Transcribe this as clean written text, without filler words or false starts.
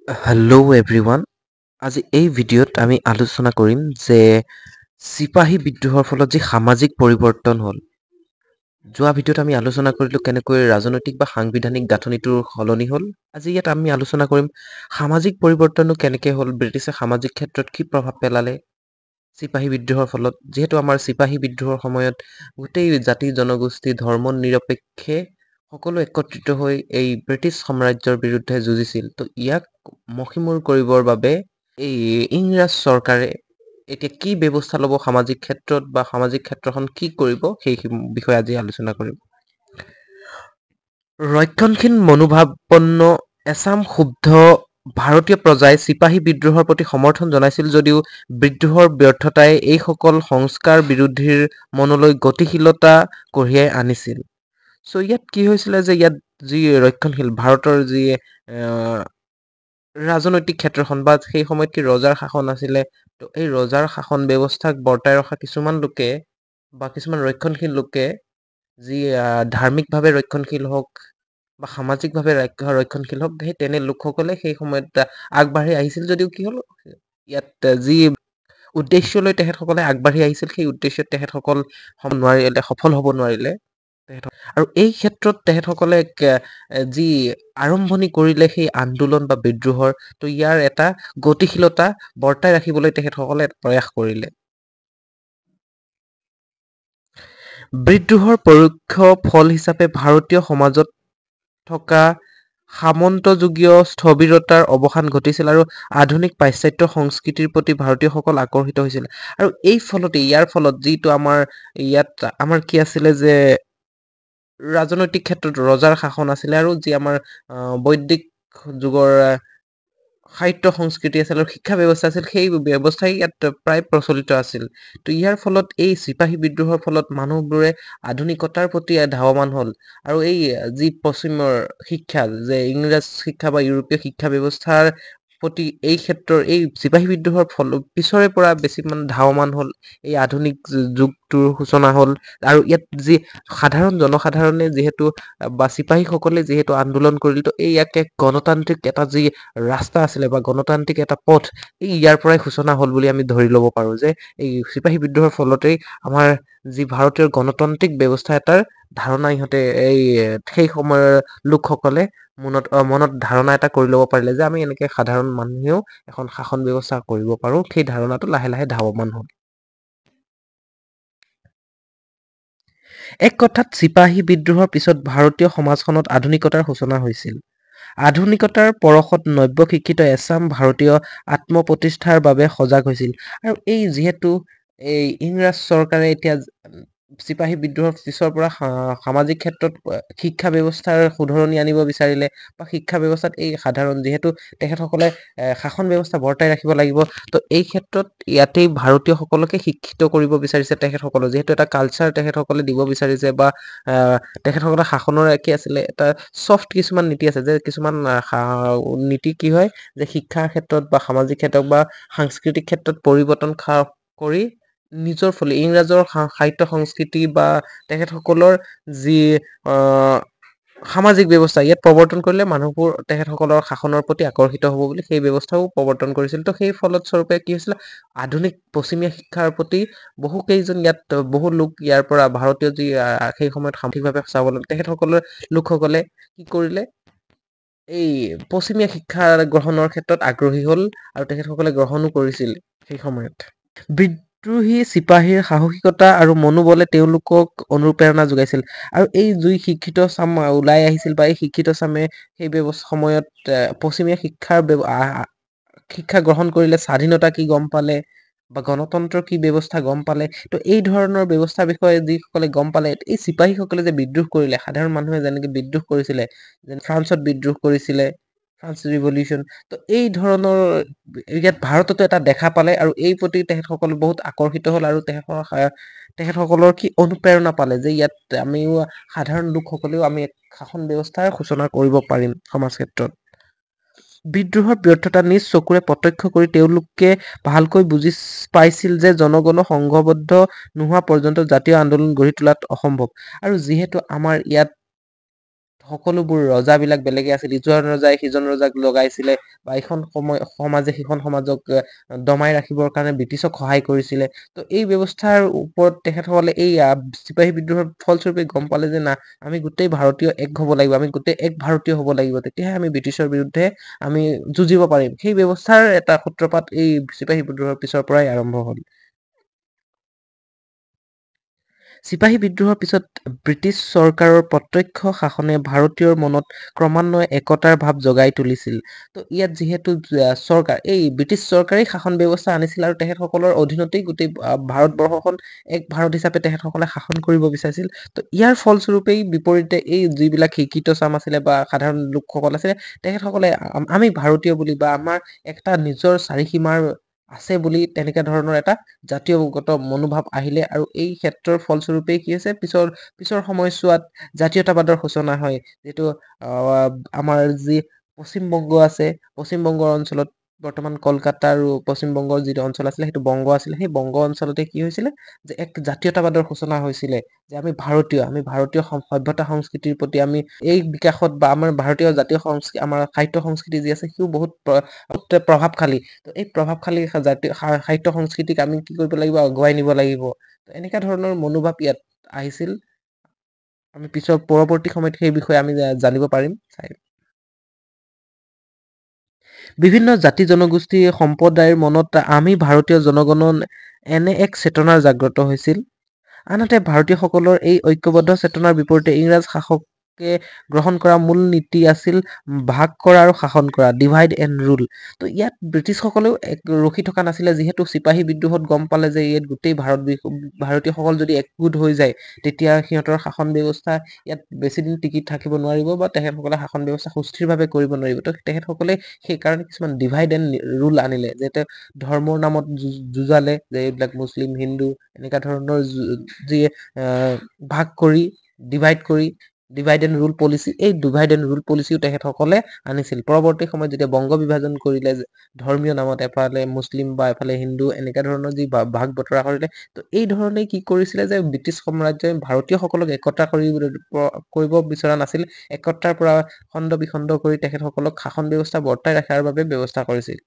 Hello' everyone, আজি এই ভিডিঅ'ত আমি আলোচনা কৰিম যে চিপাহী বিদ্ৰোহৰ ফলত যি সামাজিক পৰিৱৰ্তন হ'ল। যোৱা ভিডিঅ'ত আমি আলোচনা কৰিলোঁ কেনেকৈ ৰাজনৈতিক বা সাংবিধানিক গাঁথনিটোৰ সলনি হ'ল। আজি ইয়াত আমি আলোচনা কৰিম সামাজিক পৰিৱৰ্তনো কেনেকৈ হ'ল, ব্ৰিটিছে সামাজিক ক্ষেত্ৰত কি প্ৰভাৱ পেলালে চিপাহী বিদ্ৰোহৰ ফলত। যিহেতু আমাৰ চিপাহী বিদ্ৰোহৰ সময়ত গোটেই জাতি জনগোষ্ঠী ধৰ্ম নিৰপেক্ষে সকলো একত্ৰিত হৈ এই ব্ৰিটিছ সাম্ৰাজ্যৰ বিৰুদ্ধে যুঁজিছিল, তো ইয়াক মষিমূৰ কৰিবৰ বাবে এই ইংৰাজ চৰকাৰে এতিয়া কি ব্যৱস্থা ল'ব সামাজিক ক্ষেত্ৰত বা সামাজিক ক্ষেত্ৰখন কি কৰিব সেই বিষয়ে আজি আলোচনা কৰিম। ৰক্ষণশীল মনোভাৱপন্ন এচাম ক্ষুব্ধ ভাৰতীয় প্ৰজাই চিপাহী বিদ্ৰোহৰ প্ৰতি সমৰ্থন জনাইছিল যদিও বিদ্ৰোহৰ ব্যৰ্থতাই এইসকল সংস্কাৰ বিৰোধীৰ মনলৈ গতিশীলতা কঢ়িয়াই আনিছিল। চ' ইয়াত কি হৈছিলে যে ইয়াত যি ৰক্ষণশীল ভাৰতৰ যি ৰাজনৈতিক ক্ষেত্ৰখন বা সেই সময়ত কি ৰজাৰ শাসন আছিলে, তো এই ৰজাৰ শাসন ব্যৱস্থাক বৰ্তাই ৰখা কিছুমান লোকে বা কিছুমান ৰক্ষণশীল লোকে যি ধাৰ্মিকভাৱে ৰক্ষণশীল হওক বা সামাজিকভাৱে ৰক্ষণশীল হওক, সেই তেনে লোকসকলে সেই সময়ত আগবাঢ়ি আহিছিল যদিও কি হ'ল, ইয়াত যি উদ্দেশ্য লৈ তেখেতসকলে আগবাঢ়ি আহিছিল সেই উদ্দেশ্যত তেখেতসকল নোৱাৰিলে, সফল হ'ব নোৱাৰিলে। আৰু এই ক্ষেত্ৰত তেখেতসকলে যি আৰম্ভণি কৰিলে সেই আন্দোলন বা বিদ্ৰোহৰ, তো ইয়াৰ এটা গতিশীলতা বৰ্তাই ৰাখিবলৈ তেখেতসকলে প্ৰয়াস কৰিলে। বিদ্ৰোহৰ পৰোক্ষ ফল হিচাপে ভাৰতীয় সমাজত থকা সামন্তযুগীয় স্থবিৰতাৰ অৱসান ঘটিছিল আৰু আধুনিক পাশ্চাত্য সংস্কৃতিৰ প্ৰতি ভাৰতীয়সকল আকৰ্ষিত হৈছিল। আৰু এই ফলতে ইয়াৰ ফলত যিটো আমাৰ ইয়াত আমাৰ কি আছিলে যে ৰাজনৈতিক ক্ষেত্ৰত ৰজাৰ শাসন আছিলে আৰু যি আমাৰ বৈদিক যুগৰ সাহিত্য সংস্কৃতি আছিল আৰু শিক্ষা ব্যৱস্থা আছিল, সেই ব্যৱস্থাই ইয়াত প্ৰায় প্ৰচলিত আছিল। তো ইয়াৰ ফলত এই চিপাহী বিদ্ৰোহৰ ফলত মানুহবোৰে আধুনিকতাৰ প্ৰতি ধাৱমান হ'ল আৰু এই যি পশ্চিমৰ শিক্ষা যে ইংৰাজ শিক্ষা বা ইউৰোপীয় শিক্ষা ব্যৱস্থাৰ প্ৰতি এই ক্ষেত্ৰৰ এই চিপাহী বিদ্ৰোহৰ ফল পিছৰে পৰা বেছি মানে ধাৱমান হ'ল, এই আধুনিক যুগটোৰ সূচনা হ'ল। আৰু ইয়াত যি সাধাৰণ জনসাধাৰণে যিহেতু বা চিপাহীসকলে যিহেতু আন্দোলন কৰিলে, তো এই ইয়াক এক গণতান্ত্ৰিক এটা যি ৰাস্তা আছিলে বা গণতান্ত্ৰিক এটা পথ, এই ইয়াৰ পৰাই সূচনা হ'ল বুলি আমি ধৰি ল'ব পাৰোঁ যে এই চিপাহী বিদ্ৰোহৰ ফলতেই আমাৰ যি ভাৰতীয় গণতান্ত্ৰিক ব্যৱস্থা এটাৰ ধাৰণা ইহঁতে এই সেই সময়ৰ লোকসকলে মনত ধাৰণা এটা কৰি ল'ব পাৰিলে যে আমি এনেকৈ সাধাৰণ মানুহেও এখন শাসন ব্যৱস্থা কৰিব পাৰোঁ। সেই ধাৰণাটো লাহে লাহে ধাৱমান হ'ল। এক কথাত চিপাহী বিদ্ৰোহৰ পিছত ভাৰতীয় সমাজখনত আধুনিকতাৰ সূচনা হৈছিল। আধুনিকতাৰ পৰশত নব্য শিক্ষিত এচাম ভাৰতীয় আত্মপ্ৰতিষ্ঠাৰ বাবে সজাগ হৈছিল। আৰু এই যিহেতু এই ইংৰাজ চৰকাৰে এতিয়া চিপাহী বিদ্ৰোহৰ পিছৰ পৰা সামাজিক ক্ষেত্ৰত শিক্ষা ব্যৱস্থাৰ শুধৰণি আনিব বিচাৰিলে বা শিক্ষা ব্যৱস্থাত এই সাধাৰণ যিহেতু তেখেতসকলে শাসন ব্যৱস্থা বৰ্তাই ৰাখিব লাগিব, তো এই ক্ষেত্ৰত ইয়াতেই ভাৰতীয়সকলকে শিক্ষিত কৰিব বিচাৰিছে তেখেতসকলে, যিহেতু এটা কালচাৰ তেখেতসকলে দিব বিচাৰিছে বা তেখেতসকলে শাসনৰ কি আছিলে এটা ছফ্ট কিছুমান নীতি আছে যে কিছুমান নীতি কি হয় যে শিক্ষাৰ ক্ষেত্ৰত বা সামাজিক ক্ষেত্ৰত বা সাংস্কৃতিক ক্ষেত্ৰত পৰিৱৰ্তন কৰি নিজৰ ফলে ইংৰাজৰ সাহিত্য সংস্কৃতি বা তেখেতসকলৰ যি সামাজিক ব্যৱস্থা ইয়াত প্ৰৱৰ্তন কৰিলে মানুহবোৰ তেখেতসকলৰ শাসনৰ প্ৰতি আকৰ্ষিত হ'ব বুলি সেই ব্যৱস্থাও প্ৰৱৰ্তন কৰিছিল। তো সেই ফলস্বৰূপে কি হৈছিলে, আধুনিক পশ্চিমীয়া শিক্ষাৰ প্ৰতি বহুকেইজন ইয়াত বহু লোক ইয়াৰ পৰা ভাৰতীয় যি সেই সময়ত সামগ্ৰিকভাৱে স্বাৱলম্বী তেখেতসকলৰ লোকসকলে কি কৰিলে, এই পশ্চিমীয়া শিক্ষা গ্ৰহণৰ ক্ষেত্ৰত আগ্ৰহী হ'ল আৰু তেখেতসকলে গ্ৰহণো কৰিছিল সেই সময়ত। বিদ্ৰোহী চিপাহীৰ সাহসিকতা আৰু মনোবলে তেওঁলোকক অনুপ্ৰেৰণা যোগাইছিল। আৰু এই জুই শিক্ষিত চাম ওলাই আহিছিল বা এই শিক্ষিত চামে সেই সময়ত পশ্চিমীয়া শিক্ষাৰ শিক্ষা গ্ৰহণ কৰিলে, স্বাধীনতা কি গম পালে বা গণতন্ত্ৰৰ কি ব্যৱস্থা গম পালে, তো এই ধৰণৰ ব্যৱস্থাৰ বিষয়ে যিসকলে গম পালে, এই চিপাহীসকলে যে বিদ্ৰোহ কৰিলে, সাধাৰণ মানুহে যেনেকৈ বিদ্ৰোহ কৰিছিলে, যেনে ফ্ৰান্সত বিদ্ৰোহ কৰিছিলে, ফ্ৰান্স ৰিভলিউশ্যন, তো এই ধৰণৰ ইয়াত ভাৰততো এটা দেখা পালে আৰু এই প্ৰতি তেখেতসকল বহুত আকৰ্ষিত হ'ল আৰু তেখেতসকলৰ কি অনুপ্ৰেৰণা পালে যে ইয়াত আমিও সাধাৰণ লোকসকলেও আমি শাসন ব্যৱস্থাৰ সূচনা কৰিব পাৰিম সমাজ ক্ষেত্ৰত। বিদ্ৰোহৰ ব্যৰ্থতা নিজ চকুৰে প্ৰত্যক্ষ কৰি তেওঁলোকে ভালকৈ বুজি পাইছিল যে জনগণ সংঘবদ্ধ নোহোৱা পৰ্যন্ত জাতীয় আন্দোলন গঢ়ি তোলাত অসম্ভৱ। আৰু যিহেতু আমাৰ ইয়াত সকলোবোৰ ৰজাবিলাক বেলেগে আছিল, ইজন ৰজাই সিজন ৰজাক লগাইছিলে বা এইখন সময় সমাজে সিখন সমাজক দমাই ৰাখিবৰ কাৰণে ব্ৰিটিছক সহায় কৰিছিলে। তো এই ব্যৱস্থাৰ ওপৰত তেখেতসকলে এই চিপাহী বিদ্ৰোহৰ ফলস্বৰূপে গম পালে যে না, আমি গোটেই ভাৰতীয় এক হ'ব লাগিব, আমি গোটেই এক ভাৰতীয় হ'ব লাগিব, তেতিয়াহে আমি ব্ৰিটিছৰ বিৰুদ্ধে আমি যুঁজিব পাৰিম। সেই ব্যৱস্থাৰ এটা সূত্ৰপাত এই চিপাহী বিদ্ৰোহৰ পিছৰ পৰাই আৰম্ভ হ'ল। চিপাহী বিদ্ৰোহৰ পিছত ব্ৰিটিছ চৰকাৰৰ প্ৰত্যক্ষ শাসনে ভাৰতীয়ৰ মনত ক্ৰমান্বয়ে একতাৰ ভাৱ জগাই তুলিছিল। তো ইয়াত যিহেতু চৰকাৰ, এই ব্ৰিটিছ চৰকাৰেই শাসন ব্যৱস্থা আনিছিল আৰু তেখেতসকলৰ অধীনতেই গোটেই ভাৰতবৰ্ষখন এক ভাৰত হিচাপে তেখেতসকলে শাসন কৰিব বিচাৰিছিল। তো ইয়াৰ ফলস্বৰূপেই বিপৰীতে এই যিবিলাক শিক্ষিত চাম আছিলে বা সাধাৰণ লোকসকল আছিলে, তেখেতসকলে আমি ভাৰতীয় বুলি বা আমাৰ একটা নিজৰ চাৰিসীমাৰ আছে বুলি তেনেকুৱা ধৰণৰ এটা জাতীয়গত মনোভাৱ আহিলে। আৰু এই ক্ষেত্ৰৰ ফলস্বৰূপেই কি হৈছে, পিছৰ পিছৰ সময়ছোৱাত জাতীয়তাবাদৰ সূচনা হয়। যিটো আমাৰ যি পশ্চিমবংগ আছে, পশ্চিমবংগৰ অঞ্চলত বৰ্তমান কলকাতা আৰু পশ্চিমবংগৰ যিটো অঞ্চল আছিলে সেইটো বংগ আছিলে। সেই বংগ অঞ্চলতে কি হৈছিলে যে এক জাতীয়তাবাদৰ সূচনা হৈছিলে যে আমি ভাৰতীয়, আমি ভাৰতীয় সভ্যতা সংস্কৃতিৰ প্ৰতি আমি এই বিকাশত বা আমাৰ ভাৰতীয় জাতীয় সংস্কৃতি, আমাৰ সাহিত্য সংস্কৃতি যি আছে সিও বহুত প্ৰভাৱশালী। তো এই প্ৰভাৱশালী জাতীয় সাহিত্য সংস্কৃতিক আমি কি কৰিব লাগিব, আগুৱাই নিব লাগিব। তো এনেকুৱা ধৰণৰ মনোভাৱ ইয়াত আহিছিল। আমি পিছৰ পৰৱৰ্তী সময়ত সেই বিষয়ে আমি জানিব পাৰিম চাই। বিভিন্ন জাতি জনগোষ্ঠী সম্প্ৰদায়ৰ মনত আমি ভাৰতীয় জনগণৰ এনে এক চেতনাৰ জাগ্ৰত হৈছিল। আনহাতে ভাৰতীয়সকলৰ এই ঐক্যবদ্ধ চেতনাৰ বিপৰীতে ইংৰাজ শাসকে গ্ৰহণ কৰা মূল নীতি আছিল ভাগ কৰা আৰু শাসন কৰা, ডিভাইড এণ্ড ৰুল। তো ইয়াত ব্ৰিটিছসকলেও এক ৰখি থকা নাছিলে, যিহেতু চিপাহী বিদ্ৰোহত গম পালে যে ইয়াত গোটেই ভাৰতীয়সকল যদি একগোট হৈ যায় তেতিয়া সিহঁতৰ শাসন ব্যৱস্থা ইয়াত বেছিদিন টিকি থাকিব নোৱাৰিব বা তেখেতসকলে শাসন ব্যৱস্থা সুস্থিৰভাৱে কৰিব নোৱাৰিব। তো তেখেতসকলে সেইকাৰণে কিছুমান ডিভাইড এণ্ড ৰুল আনিলে, যে ধৰ্মৰ নামত যুঁজালে, যে এইবিলাক মুছলিম হিন্দু এনেকুৱা ধৰণৰ যি ভাগ কৰি ডিভাইড কৰি ডিভাইড এণ্ড ৰুল পলিচি, এই ডিভাইড এণ্ড ৰুল পলিচিও তেখেতসকলে আনিছিল। পৰৱৰ্তী সময়ত যেতিয়া বংগ বিভাজন কৰিলে ধৰ্মীয় নামত, এফালে মুছলিম বা এফালে হিন্দু এনেকুৱা ধৰণৰ যি ভাগ বতৰা কৰিলে, তো এই ধৰণে কি কৰিছিলে যে ব্ৰিটিছ সাম্ৰাজ্যই ভাৰতীয়সকলক একতা কৰিব বিচৰা নাছিল, একতাৰ পৰা খণ্ড বিখণ্ড কৰি তেখেতসকলক শাসন ব্যৱস্থা বৰ্তাই ৰখাৰ বাবে ব্যৱস্থা কৰিছিল।